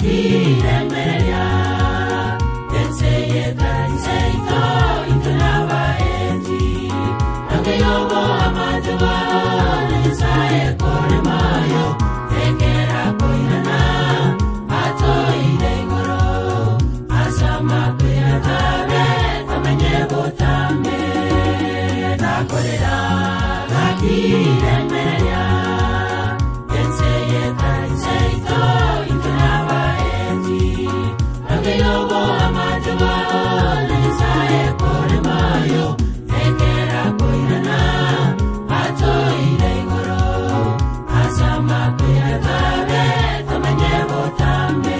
Gakiremereria ense yekanisa ito intwe n'abaeti Akeyobo amateba na Nyasaye koremayo ekera koirana atoire igoro asama kwiratabe tamenye botambe nakorera gakiremereria ense yekanisa ito intwe n'abaeti Akeyobo amateba na Nyasaye koremayo ekera koirana atoire igoro asama kwiratabe tamenye botambe.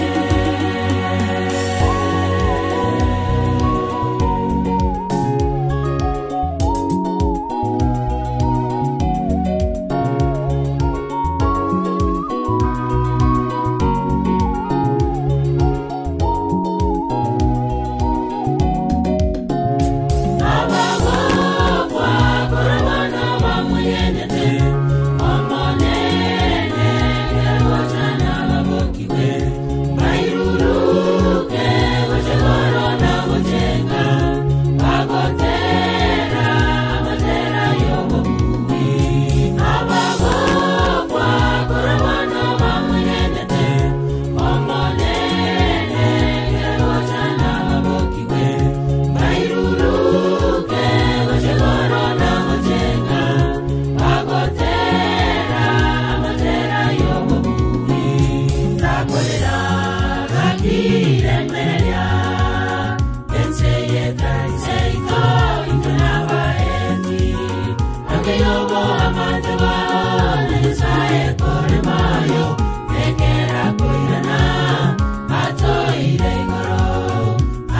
Abagokwa korobana bamuyenyete omonene keragocana babokiwe bairuruke gochegorona gochenga bagotera amatera y'obobubi. Abagokwa korobana bamuyenyete omonene keragocana babokiwe bairuruke gochegorona gochenga bagotera amatera y'obobubi. Nakorera gakiremereria ense yekanisa ito intwe n'abaeti akeyobo amateba na Nyasaye koremayo ekera koirana atoire igoro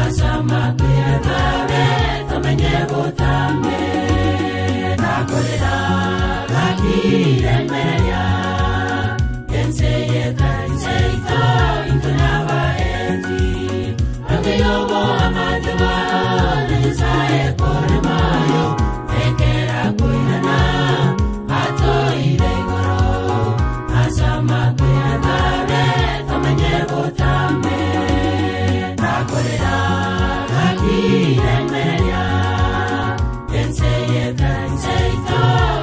asama kwiratabe tamenye botambe nakorera gakiremereria ense yekanisa ito intwe n'abaeti akeyobo amateba na Nyasaye koremayo ekera koirana atoire igoro asama kwiratabe tamenye botambe nakorera gakiremereria ense yekanisa ito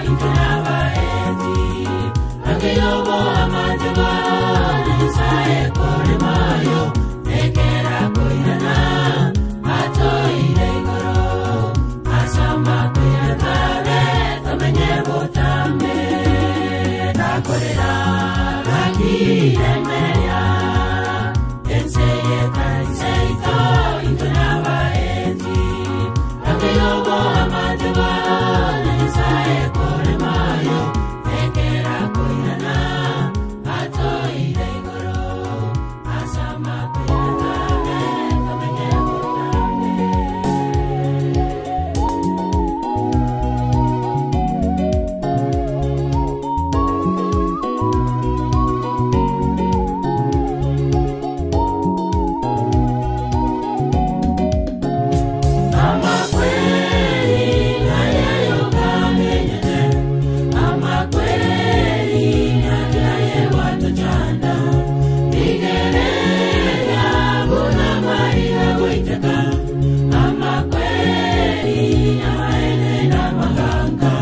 intwe n'abaeti akeyobo amateba na Nyasaye koremayo ekera koirana atoire igoro asama kwiratabe tamenye botambe nakorera gakiremereria ense yekanisa ito intwe n'abaeti akeyobo amateba na Nyasaye koremayo ekera koirana atoire igoro asama kwiratabe tamenye botambe. Amakweli nayayokamenya, amakweli nayaye watochanda, igerera buna mariga goiteka, amakweli amaene n'amaganga.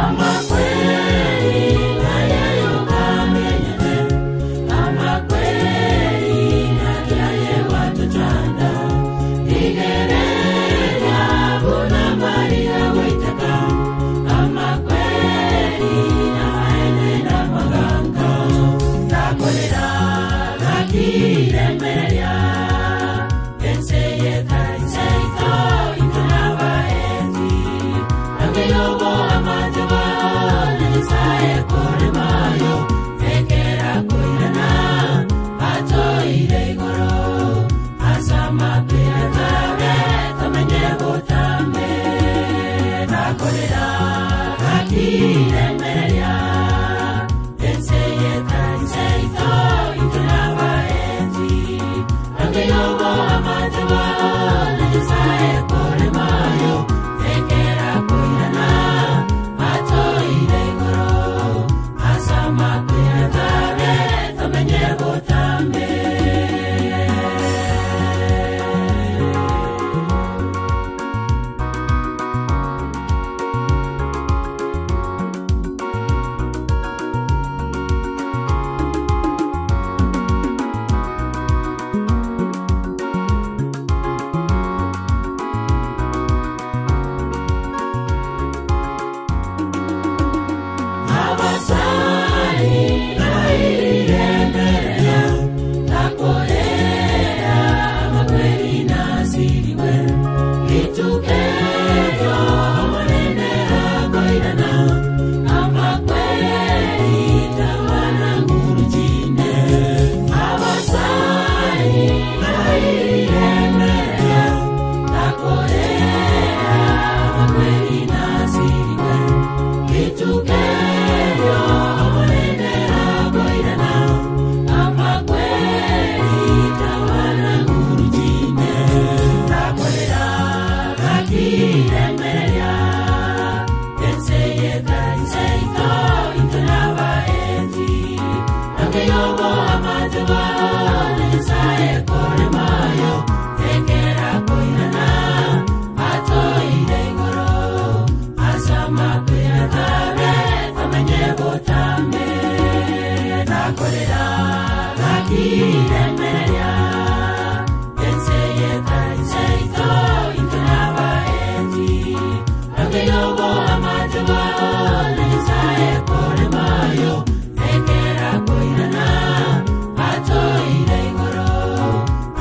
Amakweli nayayokamenya, amakweli nayaye watochanda, igerera buna mariga goiteka, amakweli amaene n'amaganga. Nakorera gakiremereria ense yekanisa ito intwe n'abaeti akeyobo amateba na Nyasaye koremayo ekera koirana atoire igoro asama kwiratabe tamenye botambe nakorera gakiremereria ense yekanisa ito intwe n'abaeti akeyobo amateba na Nyasaye koremayo ekera koirana atoire igoro asama kwiratabe tamenye botambe. Akiremereria enseye tariseito intonabaenzi Ageyobo amatebo Nyasaye koremayo ekera koirana atoire igoro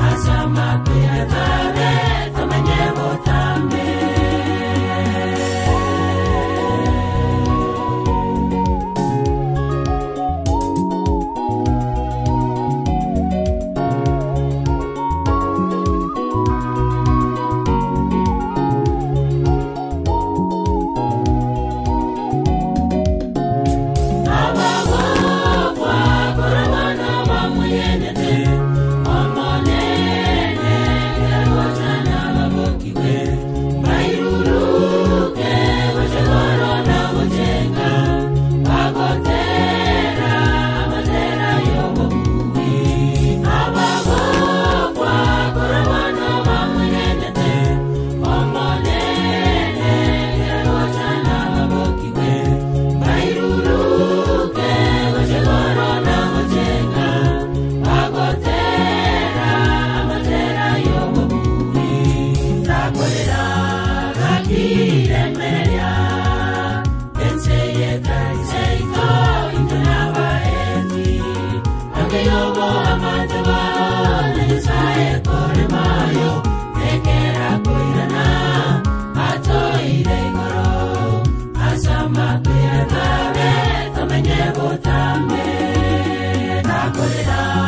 asama kwiratabe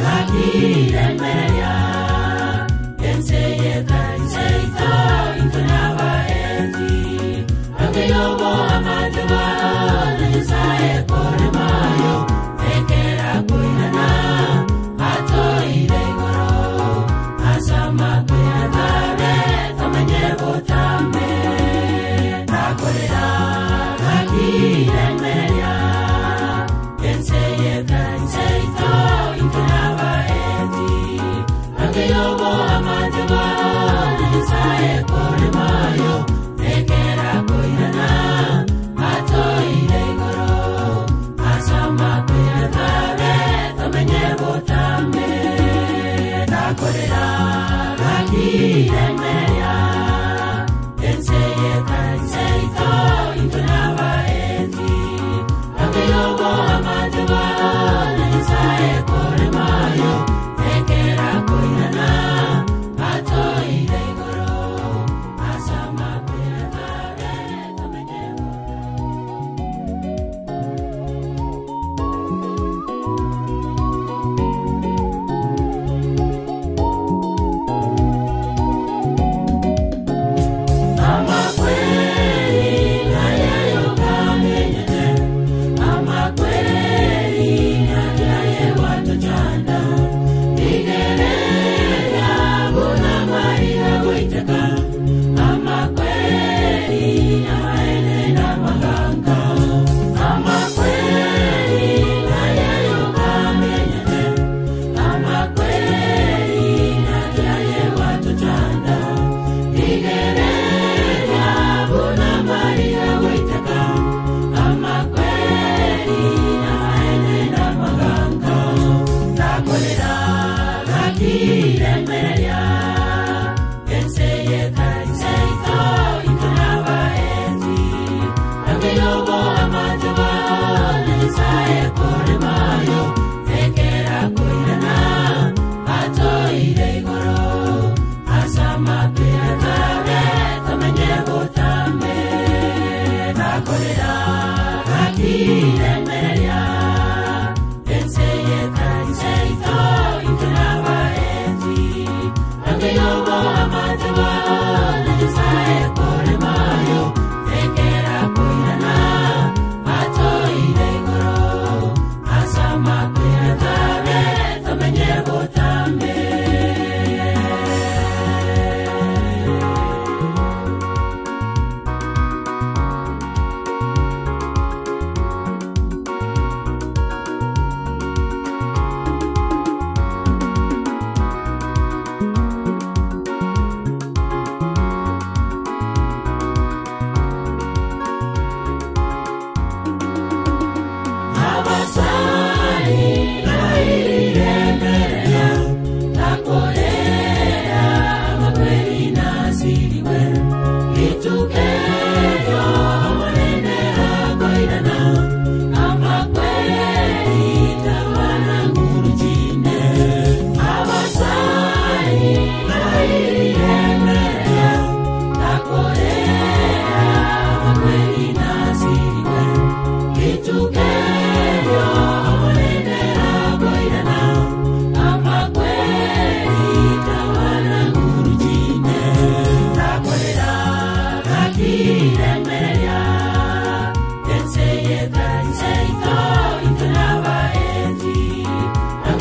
tomenye botambe.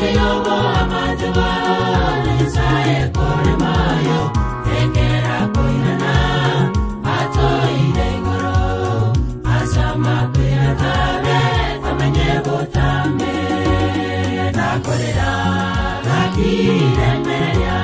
Ageyobo amache bao na Nyasaye koremayo ekera koirana atoire igoro asama kwiratabe amenye botambe takorera gakiremereria.